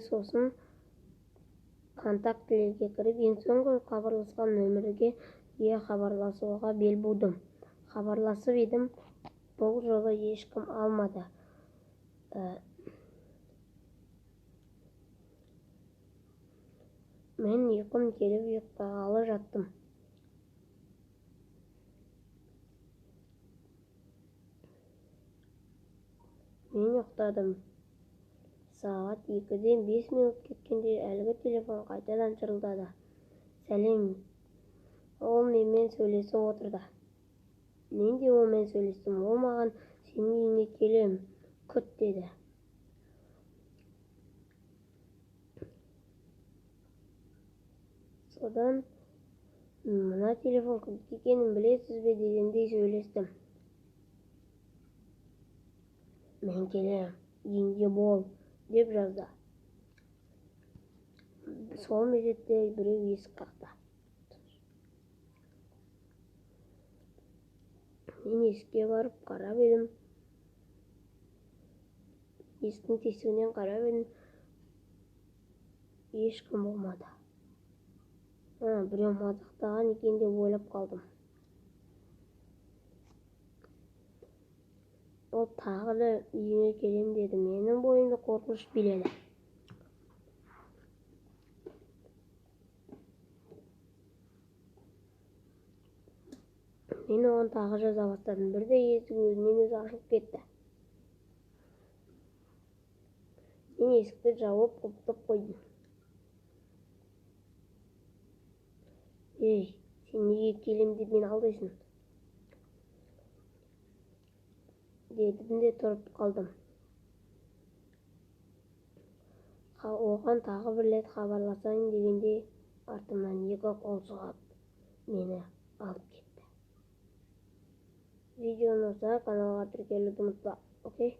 Сосын контактілерге кіріп, ең соңғы хабарласқан нөмірге хабарласуға бел будым. Хабарласып едім, бұл жолы ешкім алмады. Мен ұйқым келіп ұйықтағалы жаттым. Мен ұйықтадым. Сағат 2-ден 5 минут кеткенде әлгі телефон қайтадан шырылдады. Сәлем. Ол менімен сөйлесіп отырды. Мен де онымен сөйлестім. Ол маған сенің үйіңе келем, күт деді. Содан мына телефон кімдікі екенін білесіз бе дегендей сөйлестім. Мен келем, үйіңде бол деп жазды. Сол мезетте біреу есік қақты. Мен есікке барып қарап едім. Есіктің тесігінен қарап едім. Ешкім болмады. Біреу мазақтаған екен деп ойлап қалдым. Ол тағы да үйіңе келем деді. Менің бойымды қорқыныш биледі. Мен оған тағы жаза бастадым. Бірде есік өзінен өзі ашылып кетті. Мен есікті жауып, құлыптап қойдым. Ей, сен неге келем деп мені алдайсың? Дедім де тұрып қалдым. Оған тағы бір рет хабарласайын дегенде артымнан екі қол сұғып мені алып кетті. Видео ұнаса каналға тіркелуді ұмытпа. Окей?